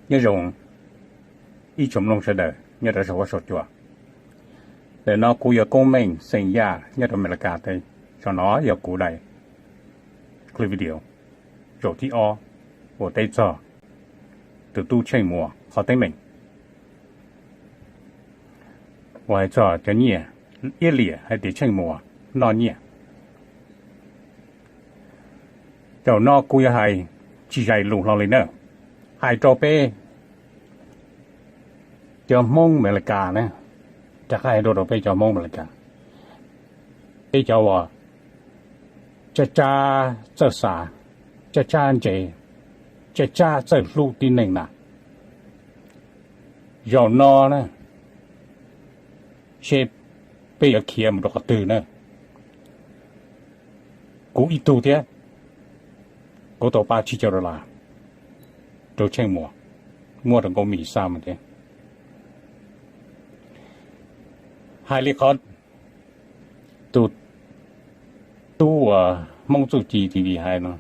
Nyob zoo ib tsoom mloog sawv daws nyob rau saum huab saum cua. Ntawm no kuv yog Koob Meej xeem Yaj nyob rau Amelikas teb. Saum no yog kuv daim clip video zaum thib ob uas teb txog tus tub Tsheej Muas qhov teeb meem uas hais txog cov nyiaj iab liam hais tias Tsheej Muas noj nyiaj. Zaum no kuv yuav hais tsis zais lus hlo li na, hais rau peb cov Hmoob Amelikas na, rov qab hais dua rau peb cov Hmoob Amelikas, peb cov uas tsab tsab txawj xav, tsab tsab ntse, tsab tsab txawj hlub tib neeg na. Zaum no na, seb peb yuav khiav mus rau qhov twg na. Kuv ib tug thiab, kuv tau pab tsib caug dollar rau Tsheej Muas, muab rau Nkauj Mim xa mus thiab. Hais li qhov tus tub uas Hmoob Txuj Ci T V hais no,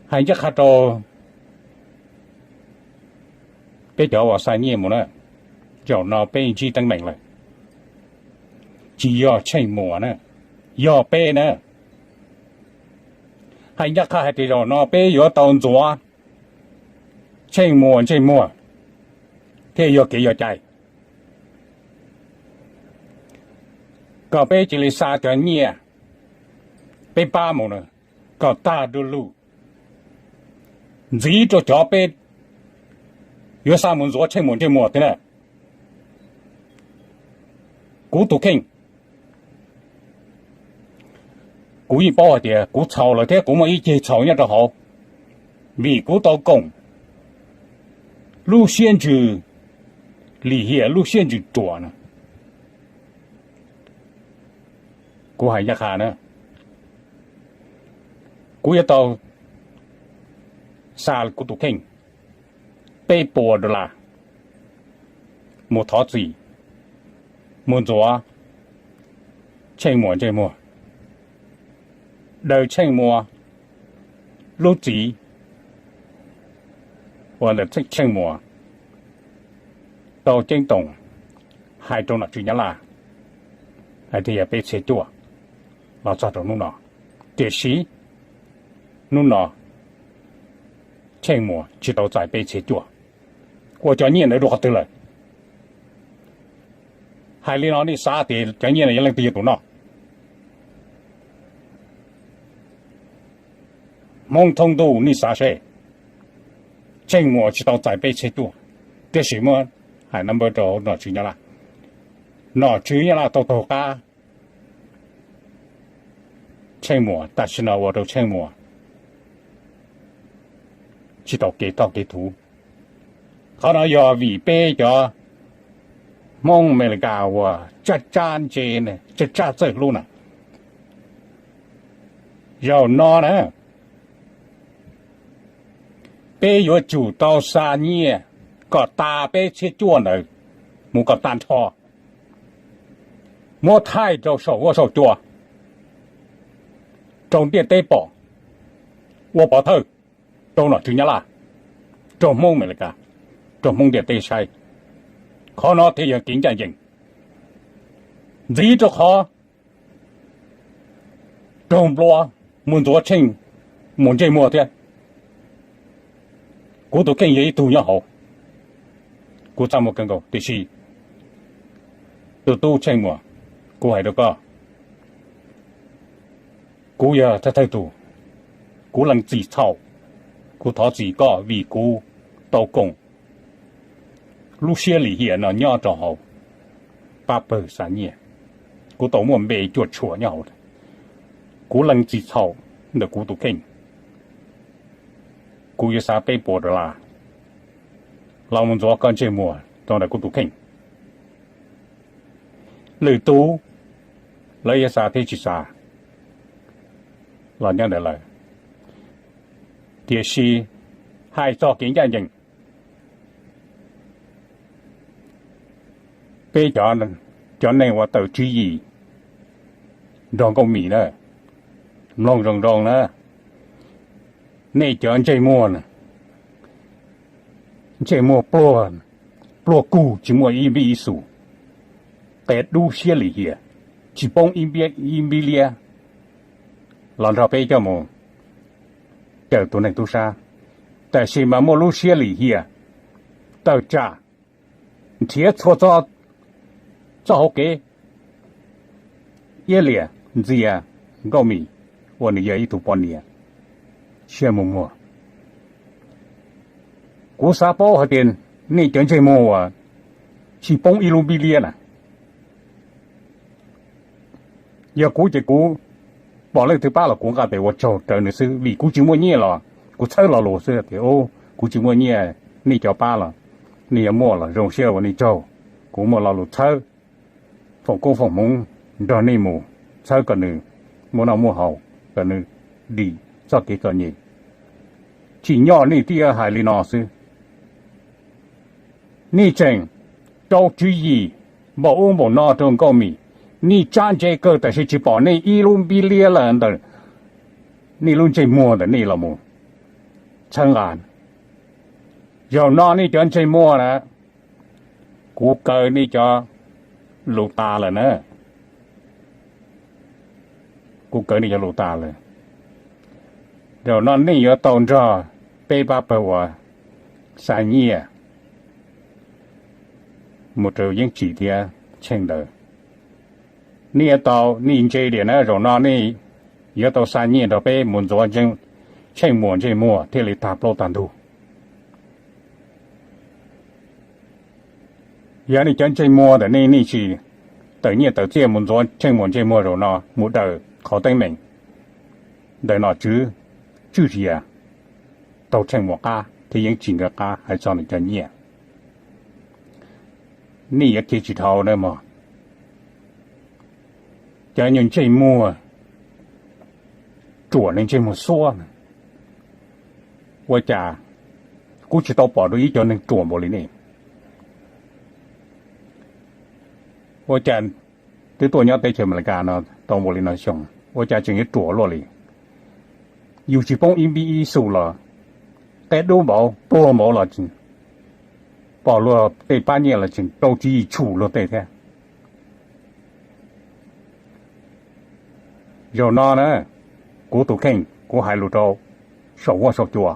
hais ncaj qha rau peb cov uas xa nyiaj mus na, zaum no peb ntsib teeb meem lawm. Tsis yog Tsheej Muas na, yog peb na. Hais ncaj qha hais tias zaum no peb yuav tau ntxuav Tsheej Muas ntsej muag thiaj yog kev yog cai, kom peb cia li xa cov nyiaj peb pab mus na, kom tag du lug, ntxiv rau cov peb yuav xa mus ntxuav Tsheej Muas ntsej muag thiab na. Kuv tus kheej, kuv yeej paub hais tias kuv txhaum lawm thiab kuv muaj ib ceg txhaum nyob rau hauv, vim kuv tau koom lub siab ntsws lim hiam lub siab ntsws ruam na. Kuv hais ncaj qha na, kuv yuav tau xa kuv tus kheej peb puas dollar mus thov txim, mus ntxuav Tsheej Muas ntsej muag, daws Tsheej Muas lub txim uas ntawm Tsheej Muas tau ceeb toom hais rau nom tswv Nyab Laj hais tias yog peb txhiab cuaj los txog rau hnub no. Tiam sis hnub no Tsheej Muas tsis tau txais peb txhiab cuaj, ua cov nyiaj ntawd rau qhov twg lawm? Hais li no nej xav tias cov nyiaj no yog leej twg yog tus noj? Hmoob thoob ntuj nej xav seb, Tsheej Muas tsis tau txais peb txhiab cuaj, tiam sis muab hais number rau nom tswv Nyab Laj, nom tswv Nyab Laj tau taug qab Tsheej Muas, tam sim no ua rau Tsheej Muas tsis tau kev toj kev thuv. Qhov no yog vim peb cov Hmoob Amelikas uas tsab tsab ntse, tsab tsab txawj hlub na, zaum no na, peb yuav tsum tau xa nyiaj kom tas peb txhiab cuaj ntawd mus kom tag nrho, muab thaij rau saum huab saum cua rau ntiaj teb pom, ua pov thawj rau nom tswv Nyab Laj, rau Hmoob Amelikas, rau Hmoob ntiaj teb saib. Qhov no thiaj yog kev ncaj ncees, ntxiv rau qhov raug nplua mus ntxuav Tsheej Muas ntsej muag thiab. Kuv tus kheej yog ib tug nyob hauv, kuv txaj muag kawg nkaus, tiam sis tus tub Tsheej Muas, kuv hais rau koj, kuv yog thawj thawj tus, kuv lees txim txhaum, kuv thov txim koj vim kuv tau koom lub siab lim hiam no nyob rau hauv, pab pawg xa nyiaj, kuv tau muaj npe cuam tshuam nyob hauv. Kuv lees txim txhaum ntawm kuv tus kheej, kuv yuav xa peb puas dollar los mus ntxuav koj ntsej muag rau ntawm kuv tus kheej. Lwm tus lawv yuav xa thiab tsis xa los nyob ntawm lawv, tiam sis hais txog kev ncaj ncees, peb cov neeg uas tawm tswv yim nrog Nkauj Mim na, mloog zoo zoo na, nej cov ntsej muag na, ntsej muag pluag, pluag kug tsis muaj ib npib ib xus, qia dub siab lim hiam, tsis poob ib npib liab los nrog peb coj mus cawm tus neeg tub sab, tab sis mas muaj lub siab lim hiam tawm tsam nrhiav txhua txoj hauv kev iab liam ntxias Nkauj Mim uas nws yog ib tug poj niam siab muag muag. Kuv xav paub hais tias nej cov ntsej muag uas tsis poob ib lub npib liab na, yog kuv ces kuv pom leej twg pab los kuv nqa tes ua tsaug rau nws xwb, vim kuv tsis muaj nyiaj los kuv txhawb lo lus xwb tias, kuv tsis muaj nyiaj, nej cov pab los nej yuav muaj los zoo siab ua nej tsaug, kuv muaj lo lus txhawb foom koob foom hmoov nrog nej mus txhawb kom nws muaj noj muaj haus, kom nws dim txoj kev txom nyem. Tsim nyog nej thiaj hais li no xwb. Nej tseem rau tswv yim npaum ub npaum no rau Nkauj Mim, nej tsab ntse kawg tab sis tsis pom nej ib lub npib liab lawm ntawm nej lub ntsej muag ntawm nej los mus txhawb nqa. Zaum no nej cov ntsej muag na, kuv kaw nej cov lus tas lawm na, kuv kaw nej cov lus tas lawm. Zaum no nej yuav tau nrog peb pab pawg uas xa nyiaj mus rau Yeeb Tsim thiab Tsheej ntawd. Nej yuav tau, nej ntse tias na zaum no nej yuav tau xa nyiaj nrog peb mus ntxuav Tsheej Muas ntsej muag thiaj li tag plaub tag ntug. Yog nej cov ntsej muag ntawm nej, nej tsis tawm nyiaj tawm txiaj mus ntxuav Tsheej Muas ntsej muag zaum no mus daws qhov teeb meem ntawm nom tswv tswj zias taug Tsheej Muas qab thiab Yeeb Tsim nkawd qab hais txog nws cov nyiaj, nej yuav khiav tsis dhau na mog. Cov nyuag ntsej muag ruam, ntsej muag xuab, ua cas kuv tsis tau pom dua ib cov neeg ruam npaum li nej. Ua cas twb tuaj nyob teb chaws Amelikas no tau npaum li no xyoo, ua cas tseem yuav ruam luaj li? Yus tsis poob ib npib ib xus los, qia dub npaum pluag npaum los pom luag tej pab nyiaj los tseem rau tswv yim tshum luag tej thiab. Zaum no na, kuv tus kheej kuv hais lus rau saum huab saum cua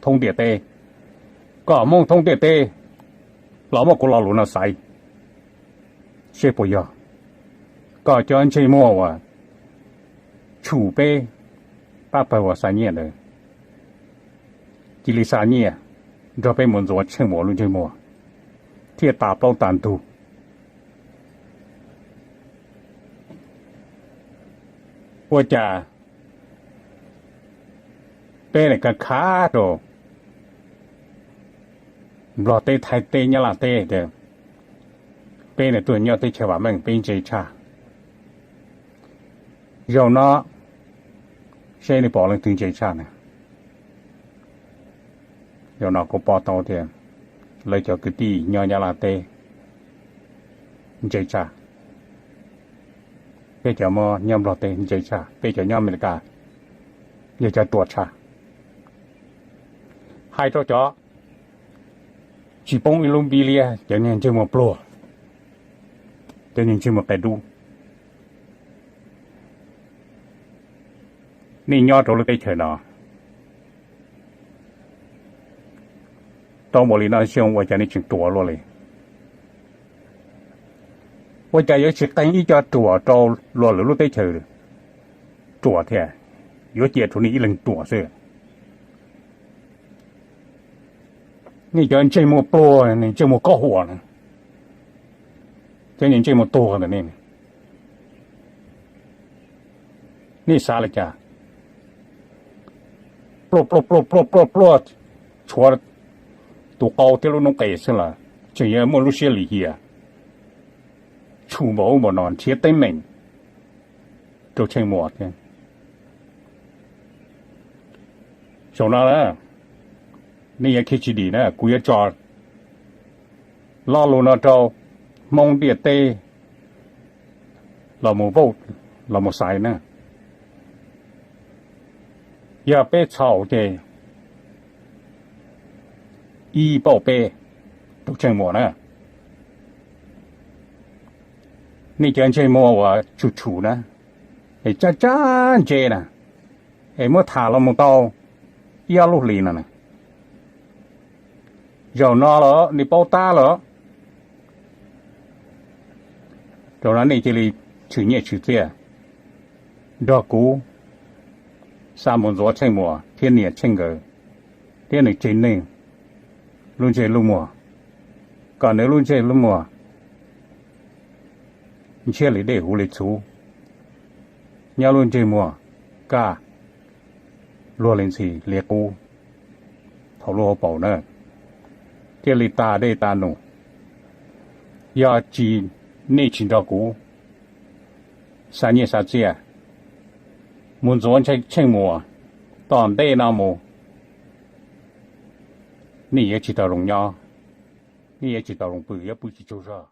thoob ntiaj teb, kom Hmoob thoob ntiaj teb los muab kuv lo lus no xaiv seb puas yog. Kom cov ntsej muag uas tshum peb pab pawg uas xa nyiaj ntawd cia li xa nyiaj nrog peb mus ntxuav Tsheej Muas lub ntsej muag thiaj tas plaub tas ntug. Ua cas peb nim ka khav rau Nplog teb, Thaib teb, Nyab Laj teb tias peb nim tuaj nyob teb chaws vam meej peb ntse tshaj. Zaum no seb nej pom leej twg ntse tshaj na. Zaum no kuv pom tau tias lawv cov kwv tij nyob Nyab Laj teb ntse tshaj, peb cov Hmoob nyob Nplog teb ntse tshaj, peb cov nyob Amelikas yog cov ruam tshaj. Hais rau cov tsis poob ib lub npib liab, cov niag ntsej muag pluag, cov niag ntsej muag qia dub. Nej nyob rau lub teb chaws no tau npaum li no xyoo ua cas nej tseem ruam luaj li? Ua cas yuav tsis qee ib co ruam rau luag lwm lub teb chaws ruam thiab? Yuav cia rau nej ib leeg ruam xwb. Nej cov ntsej muag pluag, ntsej muag kaub huam na, cov ntsej muag tuag ntawm nej, nej xav li cas? Pluaj pluaj pluaj pluaj pluaj pluaj, tshuav tus qau thiab lub noob qes xwb los tseem yuav muaj lub siab lim hiam tshum npaum ub npaum no nrhiav teeb meem rau Tsheej Muas thiab. Zaum no na, nej yuav khiav tsis dim na, kuv yuav tso lo lus no rau Hmoob ntiaj teb los mus vote, los mus xaiv na. Yog peb txhaum ces ib pauj peb rau Tsheej Muas na. Nej cov ntsej muag uas tshum tshum na, es tsab tsab ntse na, es muab tham los mus tau ib ob lub hlis no na. Zaum no los nej paub tab lawm, zaum no nej cia li tshwm nyiaj tshwm txiaj nrog kuv xa mus ntxuav Tsheej Muas thiab niam Tsheej nkawd thiab nws tsev neeg lub ntsej lub muag, kom nws lub ntsej lub muag ntshiab li dej huv li txhuv, nyob lub ntsej muag kaj luag li ntxhi li qub thaum lub hauv paus na, thiaj li tas dej tas num. Yog tsis, nej tsis nrog kuv xa nyiaj xa txiaj mus ntxuav Tsheej Muas tom ntej no mus, nej yuav tsis tau zoo nyob, nej yuav tsis tau zoo pw, yuav pw tsis tsaug zog.